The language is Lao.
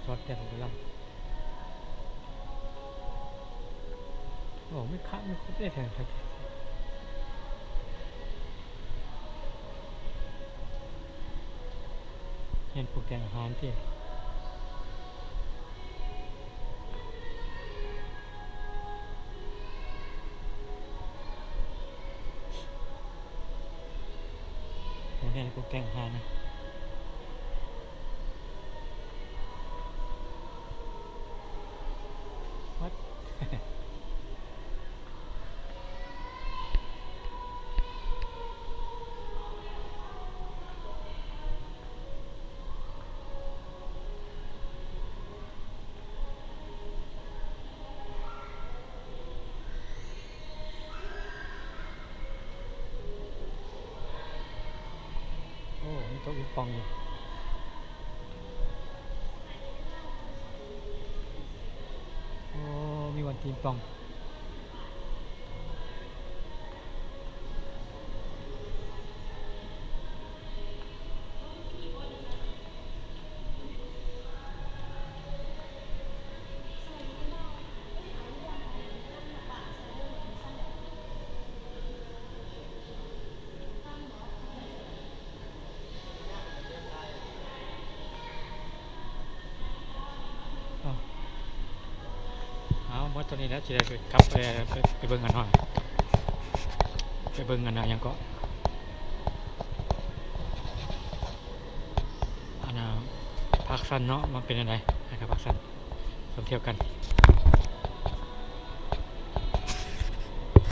ຊອດແຕ່ນກະລຳ. ໂອ້ ມີຄະ ມີຄົບເດ້ແທ້. ຮຽນປຸກແຕ່ງອາຫານຕິ? ໂຮງຮຽນປຸກແຕ່ງອາຫານນະ. What? ໂອ້ ມີໂຕະປິງປອງຢູ່. ໂອ້ ມີບ່ອນຕີປິງປອງ. ເອົາ ເອົາ ໝົດເທົ່ານີ້ແຫຼະ ຊິໄດ້ໄປ ກັບໄປ ໄປ ໄປເບິ່ງອັນນັ້ນ ໄປເບິ່ງອັນນັ້ນ ຫຍັງເກາະ ອັນນ່າ ພາກຊັນເນາະ ວ່າເປັນແນວໃດ ໃຫ້ກັບພາກຊັນ ເບິ່ງທ່ຽວກັນ.